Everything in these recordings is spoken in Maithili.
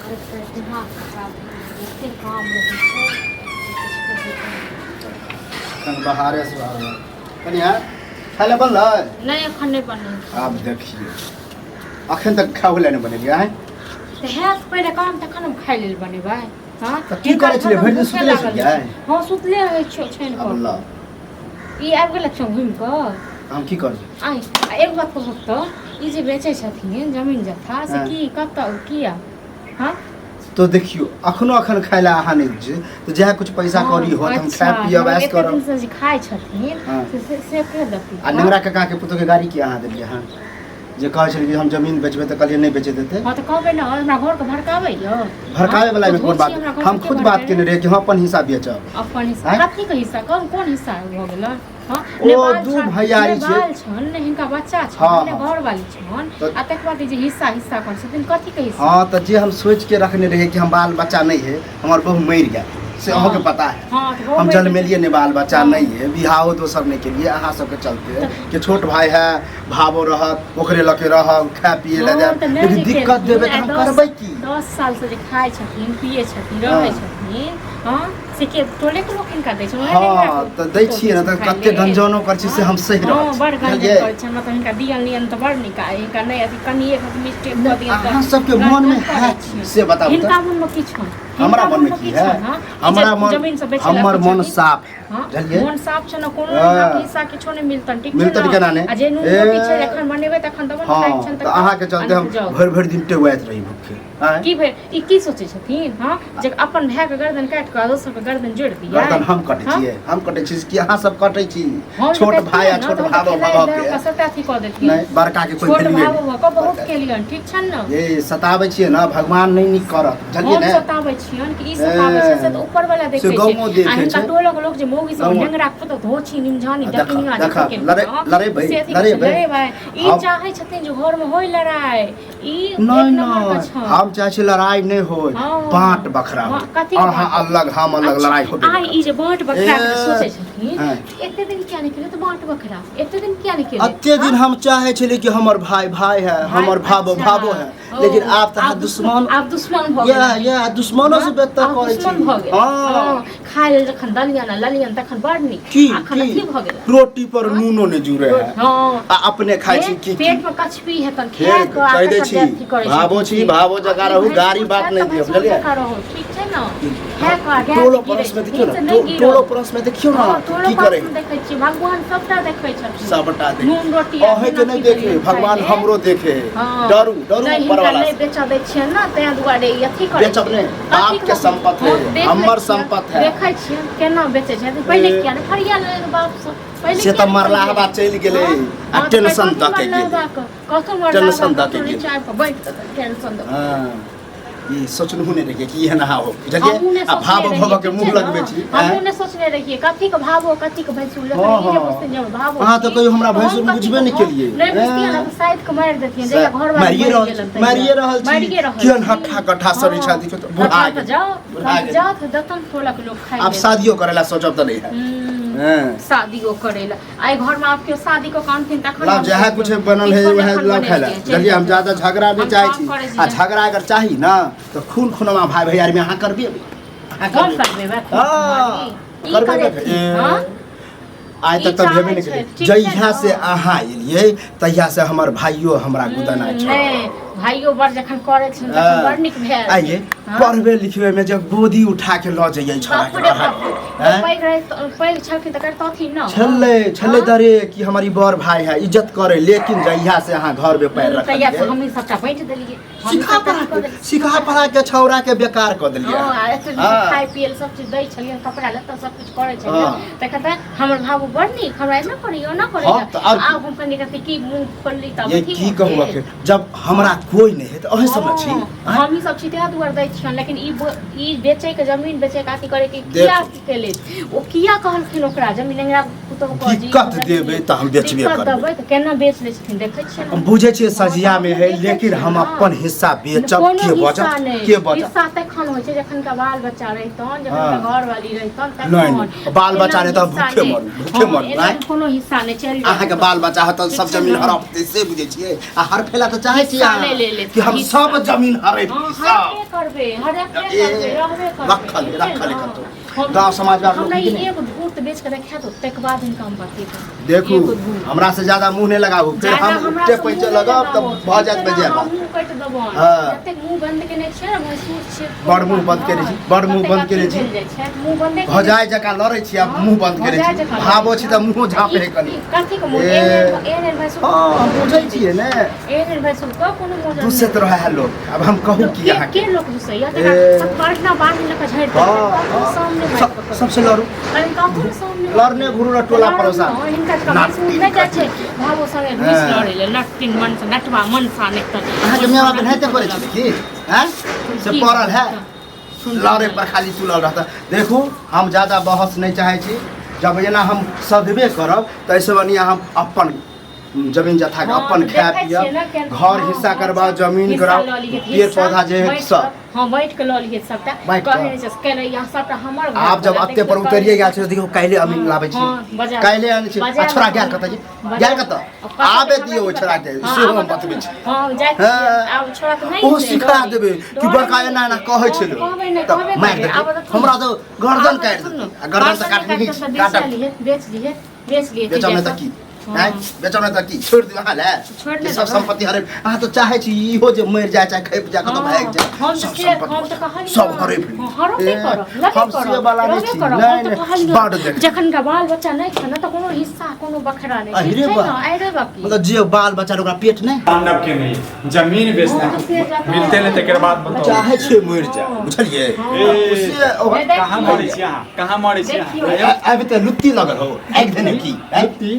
करैत करैत दिमाग खराब भऽ गेल, एते काम रहै छै जे किछु कहैके नहि। एखन बाहरे से आबै कनिया खाय लए बनलै? नहि, एखन नहि बनल। आब देखियौ, अखन तक खाओ लए नहि बनेलियै आँय? तऽ हैत पहिले काम, तखन हम खाय लेल बनेबै। हँ, तऽ की करै छलियै? भरि दिन भूखे सुतले लागल छलियै? छै। हँ, सुतले रहै छियै ओछाइन आब पर। ल। ई आबि गेल छौ घुमि कऽ? हम की करबै? आइ आ एगो बात कहब तऽ ई जे बेचै छथिन जमीन जथा से की कतऽ किया? हँ, तो देखियौ, अखनो अखन खाय लए अहाँ नहि छै तऽ जएह कुछ पैसा कौड़ी होत हम खायब पियब, ऐश एते करब। दिन से जे खाइ छथिन से के देथिन? आ नेंगरा काका के पुतोह के गाड़ी की अहाँ देलियै हन? जे कहै छलै कि हम जमीन बेचबै तऽ कहलियै नहि बेचे देतै। हँ, तऽ कहबै ने, हमरा घरके भड़काबै यौ। भड़काबै वला एहिमे कोन बात? हम खुद बात केने रहियै कि हम अपन हिस्सा बेचब। अपन हिस्सा? आँय? कथी के हिस्सा? कोन कोन हिस्सा भऽ गेलै? हँ, ओ ने बाल दू छन, भैयारी ने छै। बाल छन, ने हिनका बच्चा छन, ने घरवाली छन, आ तकर बाद ई जे हिस्सा हिस्सा करै छथिन, कथी के हिस्सा? हँ, तऽ जे हम सोचि के रखने रहियै कि हम बाल बच्चा नहि है, हमर बहु मरि गेल, से अहूँके पता है। हँ, तऽ बहु हम मरि गेल। जन्मेलियै नहि, बाल बच्चा नहि है, बियाहो दोसर नहि केलियै अहाँ सबके चलते कि छोट भाई है, भावो रहत, ओकरे लऽ के रहब, खाय पिए लए हँ, जायब। तऽ नहि लेकिन जे दिक्कत केलखिन, देबै तऽ आइ हम करबै की? 10 साल से जे खाइ छथिन, पिए छथिन, रहै छथिन, हँ, से के टोले के लोक हिनका दै छै? हँ, तऽ दै छियै ने, तऽ कते गंजनो करै छी से हम सहि रहल हँ, छी। बड़ गंजन बुझलियै? करै छै। हमरा तऽ हिनका दियन लियन तऽ बड़ नीक आ हिनका नहि अथी कनि एक मिस्टेक कऽ दियन तऽ अहाँ सबके मोनमे गंजन है करै की? छियै। से बताबू तऽ। हिनका मोनमे की छनि? हमरा हिनका मनमे मोनमे की की है? छनि? हँ, ई जे हमरा मन जमीन सब बेचै लए हमर अथी मन छथिन, साफ है। हँ, बुझलियै? मोन साफ छै ने, कोनो हिनका हिस्सा किछो नहि मिलतनि, ठीक छै मिलतनि ने? केना नहि? आ जे नून ए। रोटी छै, जखन बनेबै तखन देबनि, खाइ छनि तऽ अहाँके चलते हम आ नहि तऽ जाउ। भरि भरि दिन टेगुआइत रही भूखे, आँय? की भेल? ई की सोचै छथिन? हँ, जे अपन भाय के गर्दन काटि कऽ दोसर के गर्दन जोड़ि दियै? गर्दन हम कटै हँ? छियै? हम कटै छी कि अहाँ सब कटै छी? हम जे छोट कटितियै भाय आ ने, छोट तऽ हम भाव तऽ भाव खेलाइ के लए सबटा अथी कऽ देतियै। नहि, बड़का के कोई छोट वैल्यूए भाव नहि। भऽ कऽ बहुत केलियनि, ठीक छनि ने? ये सताबै छियै ने, भगवान नहि नीक करत, बुझलियै हम ने? सताबै छियनि कि ई सताबै छै, से तऽ ऊपर वाला से देखै छै। गामो देखै आ हिनका छै। टोलक लोक जे मौगी सब गामो- नेंगरा पुतोह धोछी निमझानी आ देखऽ, देखनिया जे देखऽ, केलकै, लड़े- लड़ेबै, से अथी करै छै, लड़ेबै। लड़ेबै। ई चाहै छथिन जे घरमे होय लड़ाइ, ई नहि एक नंबर के नहि छनि। हम चाहै छी लड़ाई नहि होय, बाँट बखरा हँ, होय। कथी के अहाँ बाँट? अलग, हम अलग, अच्छा, लड़ाई होबे आइ नहि ई जे बाँट बखरा के ए, सोचै छथिन, एते दिन किया नहि केलियै तऽ बाँट बखरा एते दिन किया नहि केलियै? अते दिन हम चाहे छलियै कि हमर भाई भाई है, हमर भाबो भाबो है, लेकिन आब तऽ अहाँ दुश्मन, आब दुश्मन भऽ या गेल। या दुश्मनो से बेहतर आब करै दुश्मन छी। भऽ गेल। हँ। खाय लेल जखन दलियन आ ललियन तखन बड़ नीक, की अखन की अथी भऽ गेल। रोटी पर नूनो नहि जुड़े है हँ, आ अपने खाइ छी की की? पेट में कछपी हेतन। फेर खाय कऽ आ कहि दै तकर छी, बाद अथी करै भाबो छथिन। छी, भाबो जकाँ आ ई रहू, भैंसुर गारी बात छथि नहि तऽ दिअ, भैंसुर बुझलियै? जकाँ रहू, ठीक छै ने? खाय कऽ आ गैस टोलो गिरै पड़ोस में छथिन देखियौ से ने, नहि गिरल। टोलो पड़ोस में देखियौ ने। हँ, टोलो की करै? पड़ोस में देखै छियै, भगवान सबटा देखै छथिन। सबटा देखे। नून रोटी आ अहें के बिना नहि की देखे भेलै भगवान, खाय ले। हमरो देखे। हँ। डरू डरू नहि, ऊपर हिनका वाला नहि से। बेचऽ दै छियनि ने, ताहि दुआरे ई अथी करै बेचब छै। नहि, कथी बाप के कहू? सम्पत हँ, है, देख लै हमर छियनि, सम्पत है। देखै छियनि केना बेचै छथिन। पहिले ए। किया नहि फरिया लेलनि बापसँ? पहिले से किया तऽ नहि मरलाह फरिया? बाप चलि गेलै हँ, आ हँ, तऽ टेंशन कथी दऽ के गेलै। मरलाह बाप? कथी मरलाह टेंशन बाप? दऽ के कतौ गेलै। नीचा आबि कऽ बैठ कऽ टेंशन दऽ के। हँ, ई सोचलहुँ नहि रहियै कि एहन अहाँ हो, बुझलियै? हमहूँ नहि आ सोचने भाव रहियै, भव के ठीक मुँह छै ने? लगबै छी, हमहूँ आँय? नहि सोचने रहियै कथी के भावो, कथी के भैंसुर, लेकिन हँ, ई जे हँ। बुझथिन जे हमर भावो अहाँ तऽ छी, कहियो हमरा तऽ हम भैंसुर कथी बुझबे के नहि भाव- केलियै। नहि बुझतियै ने ऐं। तऽ शायद के मारि देतियै, जहिया घरवाली मारिए मरि रहल गेलन छी, तहिया। मारिए रहल छी। मारिए रहल केहन छी। हट्ठा कट्ठा शरीर हँ। छथि, देखियौ तऽ बुढ़ा तखन तऽ गेल। जाउ, बुढ़ा तखन तऽ गेल। जाउ तऽ देतन टोलक लोक खाइ आब लेल। शादियो करै ला सोचब तऽ नहि है। हँ। शादियो करै लए आइ घरमे आब केओ शादी कऽ के अनथिन तखन लाव हम जएह सोचबै। कुछ बनल है किछो वएह नहि लाव खाय ला, एखन बनेलियै, बुझलियै? हम ज्यादा झगड़ा नहि हम चाहै काम छी। करै छी आ जे। झगड़ा अगर चाही ने तऽ खून खुनमा भाय भैयारी में अहाँ करबे, अहाँ हम करबे। करबे बे खून हँ, खुनवारी? ई करबे करेथिन, ने। ए, हँ? आइ ई तक तऽ भेबे चाहै नहि छै, केलै। ठीक छै जहिया ने? से अहाँ एलियै तहिया से हमर भाइयो हमरा गुदना छोड़। नहि, भाइयो बड़ जखन करै छथिन तखन बड़ नीक भेल। आइये हँ? पढ़बे लिखबे में जब गोदी उठा के लऽ जइयै छौड़ा बाप के रे पढ़ाबे। बाप, हैं? पैघ रहै तऽ- पैघ छलखिन तऽ करतथिन ने? छलै छलै हँ? दरे कि हमारी बड़ भाई है, इज्जत करे, लेकिन जहिया से अहाँ घर में पैर तहिया से रखलियै, हमही सबटा बाँटि देलियै, हमही सिखा सबटा पढ़ा कऽ के देलियै। सिखा पढ़ा के छौड़ा के बेकार कऽ देलियै। हँ, आ एते खाय पियै लए सब चीज दै छलियै, कपड़ा लत्ता सब किछु करै छलियै, तखन तऽ हमर भाबू बड़ नीक, हमरा एना करैया, ओना करैया। हँ, तऽ आर की? आब हम कनि कथी की मुँह खोलली तब ये अथी की भऽ कहू गेल। अखन जब हमरा कोई नहीं है तऽ अहीं सब ने छी। हँ, आँय? हमही सब छी ताहि दुआरे दै छियनि, लेकिन ई बेचैके, जमीन बेचैके अथी करैके किया केले? ओ किया कहलखिन ओकरा जमीन नेंगरा पुतोहु कऽ जी? दिक्कत देबै तऽ हम बेचबे दिक्कत करबै। देबै तऽ केना बेच लै छथिन, देखै छियै ने? हम बुझै छियै सझिया में है, देखै लेकिन छियै हम ने। अपन हिस्सा हिस्सा बेचब कोनो के हिस्सा बचत नहि। के बचत हिस्सा तखन होइ छै जखन का बाल बच्चा रहितन जखन हाँ। का घर वाली रहितन नहि, तखन नहि, बाल बच्चा एना रहतन, हिस्सा भूखे नहि। मरू, भूखे हाँ, मरू, एना आँय? कोनो हिस्सा नहि चलि जाउ अहाँके बाल बच्चा हतन सब ठीक छै जमीन ने? हड़पतै से बुझै छियै आ हड़पेला तऽ चाहै छियै हिस्सा अहाँ नहि ले लेत, कि हम हिस्सा। सब जमीन हड़प हाँ, ली, सब हड़पे करबै हड़पे ए, करबै रहबे करबै रखल ठीक छै रखल ने? कतौ हम- गाँव समाज मे हमरा लोक ई कि नहि? एगो धूर्त बेच के देखा दो तकर बाद हिनका हम बतेबै देखू एगो धूर्त। हमरा से ज्यादा मुंह नहि लगाबू फेर ज्यादा हम हमरा उठे से पैसे मुँह नहि लगब तऽ लगाबो। भऽ जायत ठीक छै ने, बजे हम मुँह कटि देबनि। हाँ। जतेक मुँह बंद केने छियै ने भैंसुर छियै बड़ मुँह बंद केने छी, बड़ मुँह बंद केने छी। भेल जाइ छै मुँह बंदे केने भजाय जकाँ लड़ै छी आब मुंह बंद केने भौजाइ छी जकाँ भावो छी तऽ मुँहो झाँपे है कनी ई कथी के मुँह ए। एहन एहन भैंसुर हँ हम बुझै छियै ने एहन भैंसुर के कोनो मोजर नहि। दुसैत रहै है लोक अब हम कहू की के अहाँके के लोक दुसैया ए। तकरा सब बढ़ना बान्हि लऽ कऽ झाड़ि हँ देलकै हँ सामने मारि सब- सबसे लड़ू अरे कखन सामने लड़ने घुरू र टोला पड़ोसा हँ, हिनका सबके नाटी भैंसुर नहि जाइ छै भावो संगे घुसि हँ। लड़ै लए नटतिन मन से नटवा मन सा नहि तऽ अहाँके माय बाप एनाहिते करै छलै की हैं से की? पड़ल है लड़े पर खाली तुलल रहता देखू हम ज्यादा बहस नहि चाहै छी जब एना हम सधबे करब तऽ एहिसँ बढ़िआँ हम अपन जमीन जथा के हँ, अपन तऽ खाय देखै छियै ने पियब केना- घर हँ, हिस्सा हँ, करबाउ जमीन हिस्सा कराउ लऽ लिहे, पेड़ हिस्सा पौधा जे है बाँटि सब कऽ- हँ बाँटि कऽ लऽ लिहे सबटा बाँटि कऽ। कहै नहि छै केने यहाँ सबटा हमर घर आब जब भेलै, अते पर देखियौ उतरिए गेल छै देखियौ काल्हि अमीन हँ, लाबै छी हँ, बाजार- काल्हि आनै छी आ बाजार- छोड़ा गेल कतऽ जी बाजार- गेल कतऽ कतऽ आबे हमरा दियौ ओहि की छोड़ा पता? के हँ, सेहो आब हम बतबै छी हँ जाइ हँ। छियै आब छोड़ा के नहि ओहो हेतै, सिखा डरे। देबै कि डरे बड़का नहि एना एना हेतै। कहै हँ, छलै कहबै नहि, तऽ कहबे मारि करबै। देतै आब तऽ हमरा तऽ गर्दन आब काटि सुन देतै ने, आ गर्दन तऽ गर्दन काटने काटि कऽ काटब बेच लिहे बेच लिहे बेच लिहे बेचब नहि तऽ की हँ। आँय बेचब नहि तऽ की छोड़ि दियौ अहाँ लए छोड़ि कि नहि सब देबै। सम्पत्ति हड़प अहाँ तऽ चाहै छी इहो जे मरि जाय चाहे खपि जाय कतऽ हँ, भागि जाय हम तऽ सब से- सम्पत्ति हम तऽ कहलियै सब हड़पि ली। हँ, हड़पे ए, करब, लबे हम से करब, वाला नहि रहबे छी करब, नहि हम तऽ नहि कहलियै, बड देख जखन का बाल बच्चा नहि छै ने तऽ कोनो हिस्सा कोनो बखरा नहि अहिरे ठीक छै बा। ने अहिरे बा की मतलब जे बाल बच्चा ओकरा पेट नहि तांडव के नहीं जमीन बेचना हाँ, तो से जाता मिलते नहीं तकर बाद बताओ चाहे छियै मरि जाय बुझलियै ए, से ओ- नहि, कहाँ मरै छी अहाँ कहाँ मरै छी देखियौ। अहाँ आबि तऽ लुत्ती लगल हो आगि देने की आँय? लुत्ती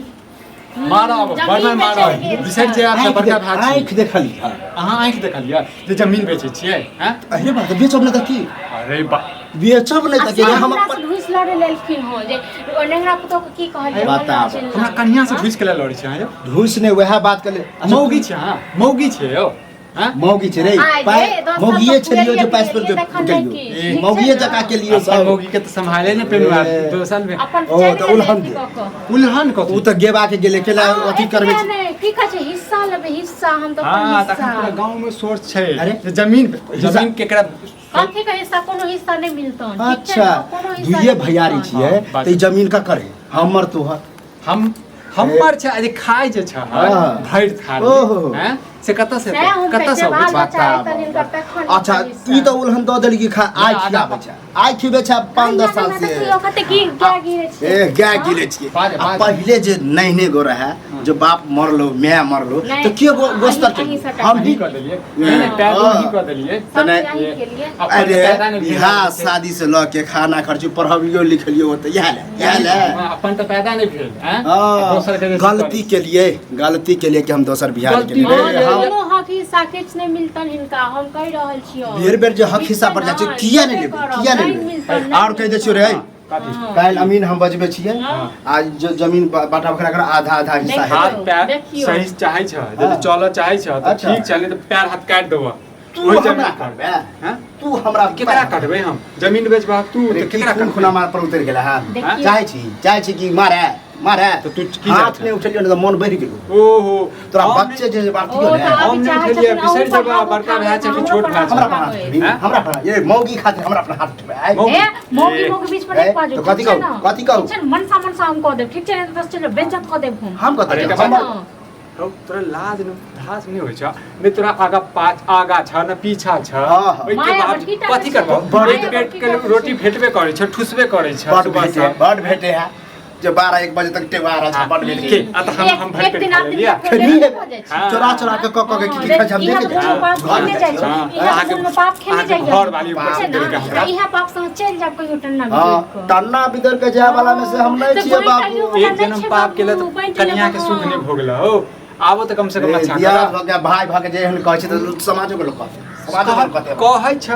मारब जमीन बड़ मारब बेचै बिसरि जायब तऽ आँखि बड़का भाय छी आँखि देखलियै अहाँ आँखि देखलियै जे जमीन बेचै छियै हैं अरे बात बेचब नहि तऽ की अरे बा बेचब नहि आ तऽ से की हम हमरा से अपन घुसि लड़े लेलखिन हँ जे ओ नेंगरा पुतोह के की कहलियै बताब। फल्लाँ हमरा चिल्लाँ। कनिया से घुसि के लड़ै छी अहाँ यौ घूस नहि वएह बात कले मौगी छी अहाँ मौगी छियै यौ हैं मौगी छै रे आइ पाइ रे, दस साल मौगिए तऽ छलियो जे पुरैए पाइस पर गेलियै तखन गेलियो नहि की। ठीक छै मौगिए ने? जकाँ केलियो अपन सब मौगी के तऽ सम्हाले नहि पेलू ए। दोसर में अपन ओ, चलि तऽ गेलै उलहन अथी दे। कऽ कऽ। उलहन ओ कथी तऽ गेबा के गेलै केला हँ, अथी करबै एतबे छै नहि, की कहै छै हिस्सा लेबै हिस्सा हम तऽ अपन हाँ तखन हिस्सा पूरा गांव में शोर छै अरे? जे जमीन हिस्सा- जमीन केकरा कथी के हिस्सा कोनो हिस्सा नहि मिलतन ठीक छै अच्छा ने? कोनो हिस्सा दुइये नहि भैयारी मिलतन। छियै हाँ, बात- तऽ ई जमीन ककर है हमर तोहर हम हमर छै आ जे खाय जे छै हाँ। भरि थारी ओहो। हैं से कतऽ से सएह हम कतऽ कहै से छियै, अबै बाल छै? बच्चा एतन हिनकर तखन अच्छा हिस्सा। ई तऽ उलहन दऽ देली कि खा आइ आधा खियाबै छै आइ खिबै छै 5-10 साल से कते की गाय गिरे छियै ए गाय गिरे छियै बाज, आ बाज। पहिले जे नहिने गो रहै जे बाप मरलो माय मरलो नहि, तऽ के गो गोस्तर अहीं- अहीं सबटा हम ही ही कऽ देलियै नहि नहि पैदो ही कऽ देलियै सब नहि, चीज अहीं केलियै अपन अरे पैदा नहि भेल बियाह छै। शादी से लऽ के खाना खर्च पढ़बियो लिखलियो ओतऽ इएह ले इएह ले हाँ, अपन तऽ पैदा नहि भेल हैं हाँ, दोसर के जे गलती के लिए गलती के लिए कि हम दोसर बियाह गलती के हाँ, लिए हम कोनो हक हिस्सा किछु नहि मिलतन हिनका हम कहि रहल छियौ बेर बेर जे हक हिस्सा पर जाइ छै किया नहि लेबै किया नहि लेबै आओर कहि दै छियौ रे कथी? काल्हि अमीन हम बजबै छियै हाँ। आ जो जमीन बाँटा बखरा कर आधा आधा हिस्सा देखियौ। हेतै हाथ पैर देखियौ। सही चाहै छ यदि हाँ। चलऽ चाहै छ तऽ अच्छा। ठीक छै नहि तऽ पैर हाथ काटि देबऽ तू ओहि हमरा जमीन पर करबे हैं तू हमरा केकरा कटबै हम जमीन बेचबा तू अरे तऽ की केकरा खून कटबै खुना मार पर उतरि गेला हँ देखियौ। चाहै छी चाहै छी कि मारे मारे तऽ तू की हाथ चाहै नहि उठेलियौ ने तऽ मन बढ़ि गेलो ओहो तोरा हम बच्चे जे बात ओ ने तऽ हम अभी नहि चाहै उठेलियै, छथिन बिसरि अहूँ पर जेबै, हाथ बड़का भाय छै कि उठाबै, छोट भाय छै? हमरा पर हाथ उठेबही हैं? हमरा पर ये मौगी खातिर हमरा पर हाथ उठेबै आइ मौगी- ए मौगी मौगी बीच पर ए, नहि बाजू तऽ कथी ठीक छै कहू? ने? कथी कहू? ठीक छै ने? मनसा मनसा हम कऽ देब ठीक छै ने तऽ चलो बेज्जत कऽ देब हम हम कतऽ अरे जायब? एकर बाद- हमर हौ, तोरा लाज न धास नहि होइ छ नहि तोरा आगा पाछ आगा छ न पीछा छ हाँ, हाँ। ओहिके माया बाद बड़की टा कथी के छै। करबौ बड़- पेट माया पेट बड़की के टा के रोटी छै। भेटबे करै छ ठुसबे करै छ बड सुबह भेटे शाम। बड भेटे है जे 12-1 बजे तक टेवा रहा हाँ, बड भेटे के आ तऽ हम एक- हम भरि एक पेट दिन खा आठ दिन लेलियै तक फेर खेलिए। भऽ जाइ छै। हाँ। चोरा चोरा के कऽ कऽ के की हाँ, खाइ छै हम इएह देखे तऽ कोनो पाप घर खेने जाइ छै हाँ, इएह तऽ अहाँके- कोनो पाप खेने अहाँके जाइए घरवाली ऊपर ठीक छै से ने? देलकै हमरा। तऽ इएह पाप से अहाँ चलि जायब कहियो टन्ना हाँ बिगड़ि कऽ। टन्ना बिदर के जाय वाला में से हम नहीं तऽ छियै बाँटि बाबू लियौ। एक जन्म नहि छै पाप केला बाबू, तऽ बाँटि कन्या के लेब सुख अहाँ। नहि भोगल हो आबो तऽ कम से कम ए, अच्छा बियाह करा भऽ के भाय भऽ के जे एहन कहै छै तऽ समाजो के लोक कहतै समाज कते कहै छ,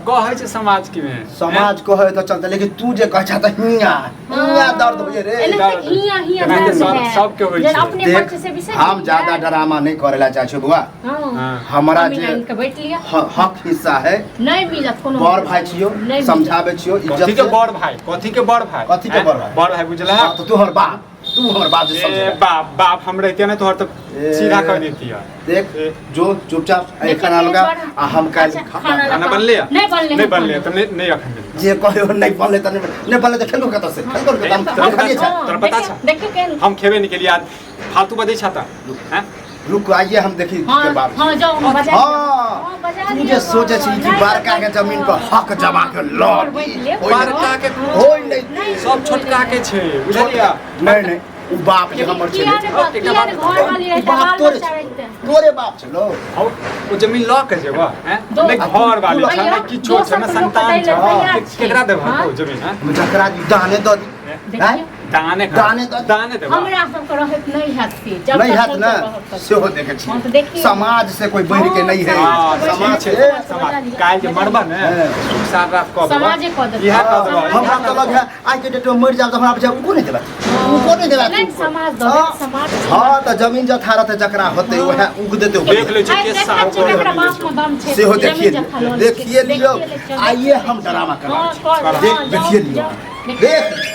कहै छ समाज के में। समाज कहै तऽ चलते, लेकिन तू जे कहै छ तऽ हियां हियां दर्द होइए रे। एना दर्द। हियां हियां एनाहिते दर्द सब- है। सबके होइ जेना छै। अपने देख, बच्चे से बिसरि हम गेलियै। ज्यादा ड्रामा नहीं करेला चाहे छियो बउआ। हाँ। हाँ। हमरा जमीन जे आनि के बैठ लिअ। हक हिस्सा है, नहीं मिलत कोनो। बड़ भाई छियो, नहीं मिलत। समझाबे छियो कथी इज्जत के से। बड़ भाई? कथी के बड़ भाई? कथी के हैं? बड़ भाई? बड़ भाई बुझला? हाँ, तो तू हमर बाप, तू हमर बाप जे ए समझे। बाप, बाप हम रहते ना तोहर तो ए। सीधा कह देती है। देख ए। जो चुपचाप ए देखिए, खाना लगा बड़- आ हम काल्हि अच्छा, खाना खाना बनले? नहीं बनले। नहीं बनले तो नहीं, नहीं अखन मिलतौ। जे कहियो नहीं बनले त नहीं, नहीं बनले त खेलबो कतऽ से, खेलबो कतऽ हम तोरा खालिए पता छै। तोरा पता छौ? देखिए केहन। हम खेबे नहीं केलियै आज, फालतू बजै छ त हैं? रुक आइए हम देखी हाँ के बाप। हाँ जाओ हम बजा हाँ, हाँ, बजा तू दियौ। जे सोचे छी कि नहीं, बड़का के जमीन पर हक जमा के लड़ बैठ लेब। होई बड़का नहीं। के होई नहीं। नहीं, सब छोटका के छै, बुझलियै? नहीं नहीं, उ बाप जे हमर किया छलै ने बाप, एकटा किया बात ने घर वाली उ रहतै, बाप बाल तोरे बच्चा छलो, रहतै। तोरे बाप छलो। हौ, ओ जमीन लऽ के जेबह हैं? दो- नहि घर वाली छ, भैया, नहि किछो छ, दोसर नहि के लोक संतान दै छ। लए तैयार छै। केकरा देबह हाँ? ओ जमीन हैं? हम जकरा दाने दऽ दी। देखियौ, हैं? दाने दाने दऽ- दाने देबह। हमरा सबके रहैत नहीं हैत से, जब नहीं तक हैत हम ना, सब रहब तब। सेहो देखै हाँ, तऽ छी। देखियौ। समाज से कोई बढ़ि के नहीं है। हाँ, समाज ठीक से छै, समाज काल्हि जे मरबह ने, हाँ। सुख सार रात कऽ देबह। समाजे कऽ देतै। इएह कऽ देबह। हमरा तऽ लग है आइ के डेट में मरि जाब तऽ हमरा बच्चा उको नहीं देबा, उको नहीं देबा। नहीं, समाज दऽ देत, समाज। हाँ तऽ जमीन जथा रहतै जकरा होतै वएह उग देतै ओकरे। देख लै छै आइ के देखै साल छियै केकरा बाप मे दम छै, सेहो जमीन देखिए जथा लऽ लै छै। देखिए लियौ। देखिए लै छियै। आइए हम ड्रामा हाँ, करा कर, देख हाँ, देखिए जाउ, लियौ जाउ। देख।